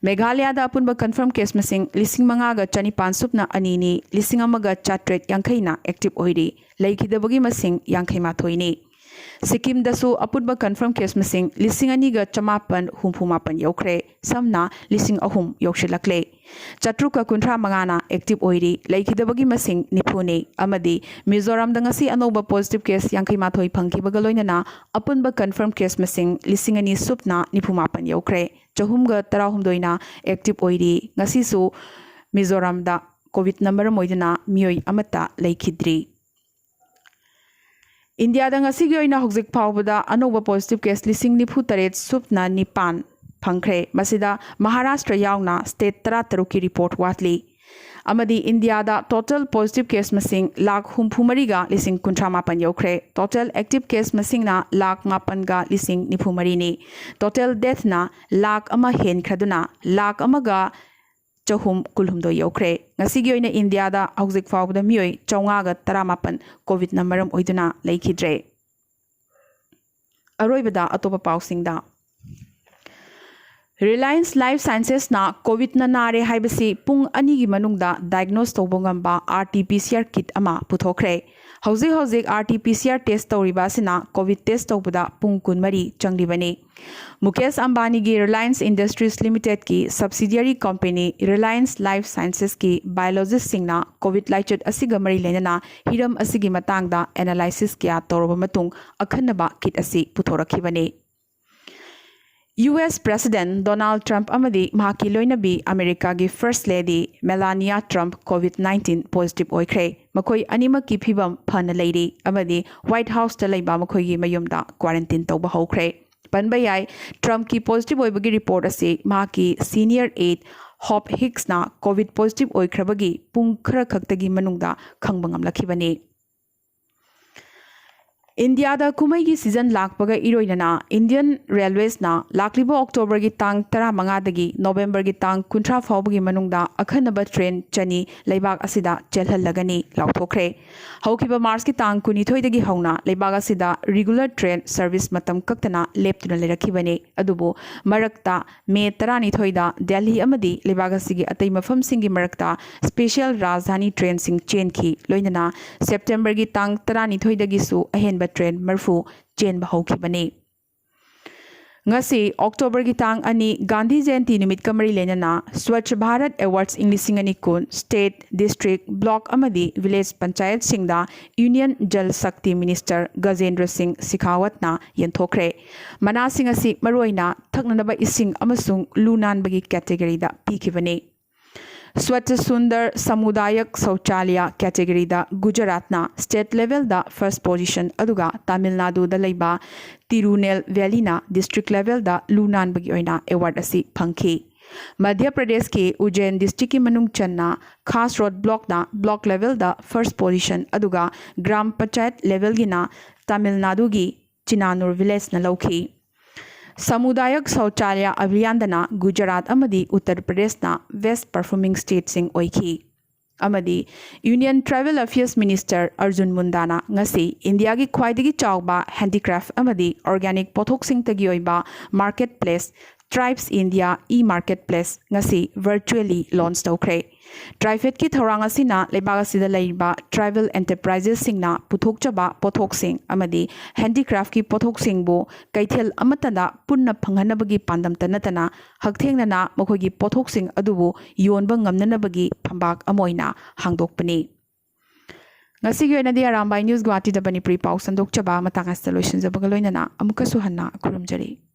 ꯃꯦꯘꯥꯂꯌꯥꯗ ꯑꯄꯨꯟꯕ ꯀꯟꯐꯔꯝ ꯀꯦꯁ ꯃꯁꯤꯡ ꯂꯤꯁꯤꯡ ꯃꯉꯥꯒ ꯆꯅꯤꯄꯥꯟ ꯁꯨꯞꯅ ꯑꯅꯤꯅꯤ꯫ ꯂꯤꯁꯤꯡ ꯑꯃꯒ ꯆꯥꯇ꯭ꯔꯦꯠ ꯌꯥꯡꯈꯩꯅ ꯑꯦꯛꯇꯤꯚ ꯑꯣꯏꯔꯤ꯫ ꯂꯩꯈꯤꯗꯕꯒꯤ ꯃꯁꯤꯡ ꯌꯥꯡꯈꯩ ꯃꯥꯊꯣꯏꯅꯤ꯫ ꯁꯤꯛꯀꯤꯝꯗꯁꯨ ꯑꯄꯨꯟꯕ ꯀꯟꯐꯔꯝ ꯀꯦꯁ ꯃꯁꯤꯡ ꯂꯤꯁꯤꯡ ꯑꯅꯤꯒ ꯆꯃꯥꯄꯟ ꯍꯨꯝꯐꯨ ꯃꯥꯄꯟ ꯌꯧꯈ꯭ꯔꯦ꯫ ꯁꯝꯅ ꯂꯤꯁꯤꯡ ꯑꯍꯨꯝ ꯌꯧꯁꯤꯜꯂꯛꯂꯦ꯫ ꯆꯥꯇ꯭ꯔꯨꯛꯀ ꯀꯨꯟꯊ꯭ꯔꯥ ꯃꯉꯥꯅ ꯑꯦꯛꯇꯤꯚ ꯑꯣꯏꯔꯤ꯫ ꯂꯩꯈꯤꯗꯕꯒꯤ ꯃꯁꯤꯡ ꯅꯤꯐꯨꯅꯤ꯫ ꯑꯃꯗꯤ ꯃꯤꯖꯣꯔꯥꯝꯗ ꯉꯁꯤ ꯑꯅꯧꯕ ꯄꯣꯖꯤꯇꯤꯚ ꯀꯦꯁ ꯌꯥꯡꯈꯩ ꯃꯥꯊꯣꯏ ꯐꯪꯈꯤꯕꯒ ꯂꯣꯏꯅꯅ ꯑꯄꯨꯟꯕ ꯀꯟꯐꯔꯝ ꯀꯦꯁ ꯃꯁꯤꯡ ꯂꯤꯁꯤꯡ ꯑꯅꯤ ꯁꯨꯞꯅ ꯅꯤꯐꯨ ꯃꯥꯄꯟ ꯌꯧꯈ꯭ꯔꯦ꯫ ꯆꯍꯨꯝꯒ ꯇꯔꯥꯍꯨꯝꯗꯣꯏꯅ ꯑꯦꯛꯇꯤꯚ ꯑꯣꯏꯔꯤ꯫ ꯉꯁꯤꯁꯨ ꯃꯤꯖꯣꯔꯥꯝꯗ ꯀꯣꯚꯤꯗꯅ ꯃꯔꯝ ꯑꯣꯏꯗꯨꯅ ꯃꯤꯑꯣꯏ ꯑꯃꯠꯇ ꯂꯩꯈꯤꯗ꯭ꯔꯤ꯫ ꯏꯟꯗꯤꯌꯥꯗ ꯉꯁꯤꯒꯤ ꯑꯣꯏꯅ ꯍꯧꯖꯤꯛ ꯐꯥꯎꯕꯗ ꯑꯅꯧꯕ ꯄꯣꯖꯤꯇꯤꯚ ꯀꯦꯁ ꯂꯤꯁꯤꯡ ꯅꯤꯐꯨ ꯇꯔꯦꯠ ꯁꯨꯞꯅ ꯅꯤꯄꯥꯟ ꯐꯪꯈ꯭ꯔꯦ꯫ ꯃꯁꯤꯗ ꯃꯍꯥꯔꯥꯁꯇ꯭ꯔ ꯌꯥꯎꯅ ꯁ꯭ꯇꯦꯠ ꯇꯔꯥ ꯇꯔꯨꯛꯀꯤ ꯔꯤꯄꯣꯔꯠ ꯋꯥꯠꯂꯤ꯫ ꯑꯃꯗꯤ ꯏꯟꯗꯤꯌꯥꯗ ꯇꯣꯇꯦꯜ ꯄꯣꯖꯤꯇꯤꯚ ꯀꯦꯁ ꯃꯁꯤꯡ ꯂꯥꯈ ꯍꯨꯝꯐꯨ ꯃꯔꯤꯒ ꯂꯤꯁꯤꯡ ꯀꯨꯟꯊ꯭ꯔꯥ ꯃꯥꯄꯟ ꯌꯧꯈ꯭ꯔꯦ꯫ ꯇꯣꯇꯦꯜ ꯑꯦꯛꯇꯤꯚ ꯀꯦꯁ ꯃꯁꯤꯡꯅ ꯂꯥꯈ ꯃꯥꯄꯟꯒ ꯂꯤꯁꯤꯡ ꯅꯤꯐꯨ ꯃꯔꯤꯅꯤ꯫ ꯇꯣꯇꯦꯜ ꯗꯦꯊꯅ ꯂꯥꯈ ꯑꯃ ꯍꯦꯟꯈ꯭ꯔꯗꯨꯅ ꯂꯥꯈ ꯑꯃꯒ ꯆꯍꯨꯝ ꯀꯨꯟꯍꯨꯝꯗꯣꯏ ꯌꯧꯈ꯭ꯔꯦ꯫ ꯉꯁꯤꯒꯤ ꯑꯣꯏꯅ ꯏꯟꯗꯤꯌꯥꯗ ꯍꯧꯖꯤꯛ ꯐꯥꯎꯕꯗ ꯃꯤꯑꯣꯏ ꯆꯥꯝꯃꯉꯥꯒ ꯇꯔꯥꯃꯥꯄꯟ ꯀꯣꯚꯤꯗꯅ ꯃꯔꯝ ꯑꯣꯏꯗꯨꯅ ꯂꯩꯈꯤꯗ꯭ꯔꯦ꯫ ꯑꯔꯣꯏꯕꯗ ꯑꯇꯣꯞꯄ ꯄꯥꯎꯁꯤꯡꯗ, ꯔꯤꯂꯥꯌꯟꯁ ꯂꯥꯏꯐ ꯁꯥꯏꯟꯁꯦꯁꯅ ꯀꯣꯚꯤꯗꯅ ꯅꯥꯔꯦ ꯍꯥꯏꯕꯁꯤ ꯄꯨꯡ ꯑꯅꯤꯒꯤ ꯃꯅꯨꯡꯗ ꯗꯥꯏꯒꯅꯣꯁ ꯇꯧꯕ ꯉꯝꯕ R T P C R kit ꯑꯃ ꯄꯨꯊꯣꯛꯈ꯭ꯔꯦ꯫ ꯍꯧꯖꯤꯛ ꯍꯧꯖꯤꯛ R T P C R test ꯇꯧꯔꯤꯕ ꯑꯁꯤꯅ ꯀꯣꯚꯤꯗ ꯇꯦꯁ ꯇꯧꯕꯗ ꯄꯨꯡ ꯀꯨꯟꯃꯔꯤ ꯆꯪꯂꯤꯕꯅꯤ꯫ ꯃꯨꯀꯦꯁ ꯑꯝꯕꯥꯅꯤꯒꯤ ꯔꯤꯂꯥꯌꯟꯁ ꯏꯟꯗꯁꯇ꯭ꯔꯤꯁ ꯂꯤꯃꯤꯇꯦꯗꯀꯤ ꯁꯕꯁꯤꯗꯤꯌꯔꯤ ꯀꯝꯄꯦꯅꯤ ꯔꯤꯂꯥꯌꯟꯁ ꯂꯥꯏꯐ ꯁꯥꯏꯟꯁꯦꯁꯀꯤ ꯕꯥꯏꯑꯣꯂꯣꯖꯤꯁꯁꯤꯡꯅ ꯀꯣꯚꯤꯗ ꯂꯥꯏꯆꯠ ꯑꯁꯤꯒ ꯃꯔꯤ ꯂꯩꯅꯅ ꯍꯤꯔꯝ ꯑꯁꯤꯒꯤ ꯃꯇꯥꯡꯗ ꯑꯦꯅꯥꯂꯥꯏꯁꯤꯁ ꯀꯌꯥ ꯇꯧꯔꯕ ꯃꯇꯨꯡ ꯑꯈꯟꯅꯕ ꯀꯤꯠ ꯑꯁꯤ ꯄꯨꯊꯣꯔꯛꯈꯤꯕꯅꯤ꯫ U S president Donald Trump ꯑꯃꯗꯤ ꯃꯍꯥꯛꯀꯤ ꯂꯣꯏꯅꯕꯤ ꯑꯃꯦꯔꯤꯀꯥꯒꯤ first lady Melania Trump Covid nineteen positive ꯑꯣꯏꯈ꯭ꯔꯦ꯫ ꯃꯈꯣꯏ ꯑꯅꯤꯃꯛꯀꯤ ꯐꯤꯕꯝ ꯐꯅ ꯂꯩꯔꯤ ꯑꯃꯗꯤ ꯋꯥꯏꯠ ꯍꯥꯎꯁꯇ ꯂꯩꯕ ꯃꯈꯣꯏꯒꯤ ꯃꯌꯨꯝꯗ ꯀ꯭ꯋꯥꯔꯦꯟꯇꯤꯟ ꯇꯧꯕ ꯍꯧꯈ꯭ꯔꯦ꯫ ꯄꯟꯕ ꯌꯥꯏ, ꯇ꯭ꯔꯝꯞꯀꯤ ꯄꯣꯖꯤꯇꯤꯚ ꯑꯣꯏꯕꯒꯤ ꯔꯤꯄꯣꯔꯠ ꯑꯁꯤ ꯃꯍꯥꯛꯀꯤ ꯁꯤꯅꯤꯌꯔ ꯑꯦꯗ ꯍꯣꯞ ꯍꯤꯛꯁꯅ ꯀꯣꯚꯤꯗ ꯄꯣꯖꯤꯇꯤꯚ ꯑꯣꯏꯈ꯭ꯔꯕꯒꯤ ꯄꯨꯡ ꯈꯔ ꯈꯛꯇꯒꯤ ꯃꯅꯨꯡꯗ ꯈꯪꯕ ꯉꯝꯂꯛꯈꯤꯕꯅꯤ꯫ ꯏꯟꯗꯤꯌꯥꯗ ꯀꯨꯝꯍꯩꯒꯤ ꯁꯤꯖꯟ ꯂꯥꯛꯄꯒ ꯏꯔꯣꯏꯅꯅ Indian Railwaysꯅ ꯂꯥꯛꯂꯤꯕ ꯑꯣꯛꯇꯣꯕꯔꯒꯤ ꯇꯥꯡ ꯇꯔꯥꯃꯉꯥꯗꯒꯤ ꯅꯣꯕꯦꯝꯕꯔꯒꯤ ꯇꯥꯡ ꯀꯨꯟꯊ꯭ꯔꯥ ꯐꯥꯎꯕꯒꯤ ꯃꯅꯨꯡꯗ ꯑꯈꯟꯅꯕ ꯇ꯭ꯔꯦꯟ ꯆꯅꯤ ꯂꯩꯕꯥꯛ ꯑꯁꯤꯗ ꯆꯦꯜꯍꯜꯂꯒꯅꯤ ꯂꯥꯎꯊꯣꯛꯈ꯭ꯔꯦ꯫ ꯍꯧꯈꯤꯕ ꯃꯥꯔꯆꯀꯤ ꯇꯥꯡ ꯀꯨꯟꯅꯤꯊꯣꯏꯗꯒꯤ ꯍꯧꯅ ꯂꯩꯕꯥꯛ ꯑꯁꯤꯗ regular train service ꯃꯇꯝ ꯀꯛꯇꯅ ꯂꯦꯞꯇꯨꯅ ꯂꯩꯔꯛꯈꯤꯕꯅꯤ꯫ ꯑꯗꯨꯕꯨ ꯃꯔꯛꯇ ꯃꯦ ꯇꯔꯥꯅꯤꯊꯣꯏꯗ ꯗꯦꯜꯍꯤ ꯑꯃꯗꯤ ꯂꯩꯕꯥꯛ ꯑꯁꯤꯒꯤ ꯑꯇꯩ ꯃꯐꯝꯁꯤꯡꯒꯤ ꯃꯔꯛꯇ special ꯔꯥꯖꯙꯥꯅꯤ ꯇ꯭ꯔꯦꯟꯁꯤꯡ ꯆꯦꯟꯈꯤ꯫ ꯂꯣꯏꯅꯅ ꯁꯦꯞꯇꯦꯝꯕꯔꯒꯤ ꯇꯥꯡ ꯇꯔꯥꯅꯤꯊꯣꯏꯗꯒꯤꯁꯨ ꯑꯍꯦꯟꯕ ꯇ꯭ꯔꯦꯟ ꯃꯔꯤꯐꯨ ꯆꯦꯟꯕ ꯍꯧꯈꯤꯕꯅꯤ꯫ ꯉꯁꯤ ꯑꯣꯛꯇꯣꯕꯔꯒꯤ ꯇꯥꯡ ꯑꯅꯤ, ꯒꯥꯟꯙꯤ ꯖꯌꯟꯇꯤ ꯅꯨꯃꯤꯠꯀ ꯃꯔꯤ ꯂꯩꯅꯅ Swachh Bharat Awards ꯏꯪ ꯂꯤꯁꯤꯡ ꯑꯅꯤ ꯀꯨꯟ state, district, block ꯑꯃꯗꯤ village ꯄꯟꯆꯥꯌꯠꯁꯤꯡꯗ Union Jal Shakti Minister ꯒꯖꯦꯟꯗ꯭ꯔ ꯁꯤꯡ ꯁꯤꯈꯥꯋꯠꯅ ꯌꯦꯟꯊꯣꯛꯈ꯭ꯔꯦ꯫ ꯃꯅꯥꯁꯤꯡ ꯑꯁꯤ ꯃꯔꯨꯑꯣꯏꯅ ꯊꯛꯅꯅꯕ ꯏꯁꯤꯡ ꯑꯃꯁꯨꯡ ꯂꯨ ꯅꯥꯟꯕꯒꯤ categoryꯗ ꯄꯤꯈꯤꯕꯅꯤ꯫ Swachh Sundar Samudayak Shauchalaya categoryꯗ ꯒꯨꯖꯔꯥꯠꯅ state levelꯗ first position ꯑꯗꯨꯒ ꯇꯥꯃꯤꯜ ꯅꯥꯗꯨꯗ ꯂꯩꯕ ꯇꯤꯔꯨꯅꯦꯜ ꯚꯦꯂꯤꯅ district levelꯗ ꯂꯨ ꯅꯥꯟꯕꯒꯤ ꯑꯣꯏꯅ award ꯑꯁꯤ ꯐꯪꯈꯤ꯫ ꯃꯙ꯭ꯌ ꯄ꯭ꯔꯗꯦꯁꯀꯤ ꯎꯖꯦꯟ districtꯀꯤ ꯃꯅꯨꯡ ꯆꯟꯅ Khas Road blockꯅ block levelꯗ first position ꯑꯗꯨꯒ ꯒ꯭ꯔꯥꯝ ꯄꯟꯆꯥꯌꯠ levelꯒꯤꯅ ꯇꯥꯃꯤꯜ ꯅꯥꯗꯨꯒꯤ ꯆꯤꯅꯥꯅꯨꯔ villageꯅ ꯂꯧꯈꯤ꯫ ꯁꯃꯨꯗꯥꯌꯛ ꯁꯧꯆꯥꯂꯌ ꯑꯚꯤꯌꯥꯟꯗꯅ ꯒꯨꯖꯔꯥꯠ ꯑꯃꯗꯤ ꯎꯠꯇꯔ ꯄ꯭ꯔꯗꯦꯁꯅ best performing stateꯁꯤꯡ ꯑꯣꯏꯈꯤ꯫ ꯑꯃꯗꯤ Union Tribal Affairs Minister Arjun ꯃꯨꯟꯗꯥꯅ ꯉꯁꯤ ꯏꯟꯗꯤꯌꯥꯒꯤ ꯈ꯭ꯋꯥꯏꯗꯒꯤ ꯆꯥꯎꯕ handicraft ꯑꯃꯗꯤ organic ꯄꯣꯠꯊꯣꯛꯁꯤꯡꯇꯒꯤ ꯑꯣꯏꯕ market place Tribes India e-market place ꯉꯁꯤ virtually launch ꯇꯧꯈ꯭ꯔꯦ꯫ TRIFEDꯀꯤ ꯊꯧꯔꯥꯡ ꯑꯁꯤꯅ ꯂꯩꯕꯥꯛ ꯑꯁꯤꯗ ꯂꯩꯔꯤꯕ tribal enterpriseꯁꯤꯡꯅ ꯄꯨꯊꯣꯛꯆꯕ ꯄꯣꯠꯊꯣꯛꯁꯤꯡ ꯑꯃꯗꯤ handicraftꯀꯤ ꯄꯣꯠꯊꯣꯛꯁꯤꯡꯕꯨ ꯀꯩꯊꯦꯜ ꯑꯃꯠꯇꯗ ꯄꯨꯟꯅ ꯐꯪꯍꯟꯅꯕꯒꯤ ꯄꯥꯟꯗꯝꯇ ꯅꯠꯇꯅ ꯍꯛꯊꯦꯡꯅꯅ ꯃꯈꯣꯏꯒꯤ ꯄꯣꯠꯊꯣꯛꯁꯤꯡ ꯑꯗꯨꯕꯨ ꯌꯣꯟꯕ ꯉꯝꯅꯅꯕꯒꯤ ꯐꯝꯕꯥꯛ ꯑꯃ ꯑꯣꯏꯅ ꯍꯥꯡꯗꯣꯛꯄꯅꯤ꯫ ꯉꯁꯤꯒꯤ ꯑꯣꯏꯅꯗꯤ ꯑꯔꯥꯝꯕꯥꯏ News ꯒꯨꯋꯥꯍꯥꯇꯤꯗ ꯃꯅꯤꯄꯨꯔꯤ ꯄꯥꯎ ꯁꯟꯗꯣꯛꯆꯕ ꯃꯇꯥꯡ ꯑꯁꯤꯗ ꯂꯣꯏꯁꯤꯟꯖꯕꯒ ꯂꯣꯏꯅꯅ ꯑꯃꯨꯛꯀꯁꯨ ꯍꯟꯅ ꯈꯨꯔꯨꯝꯖꯔꯤ꯫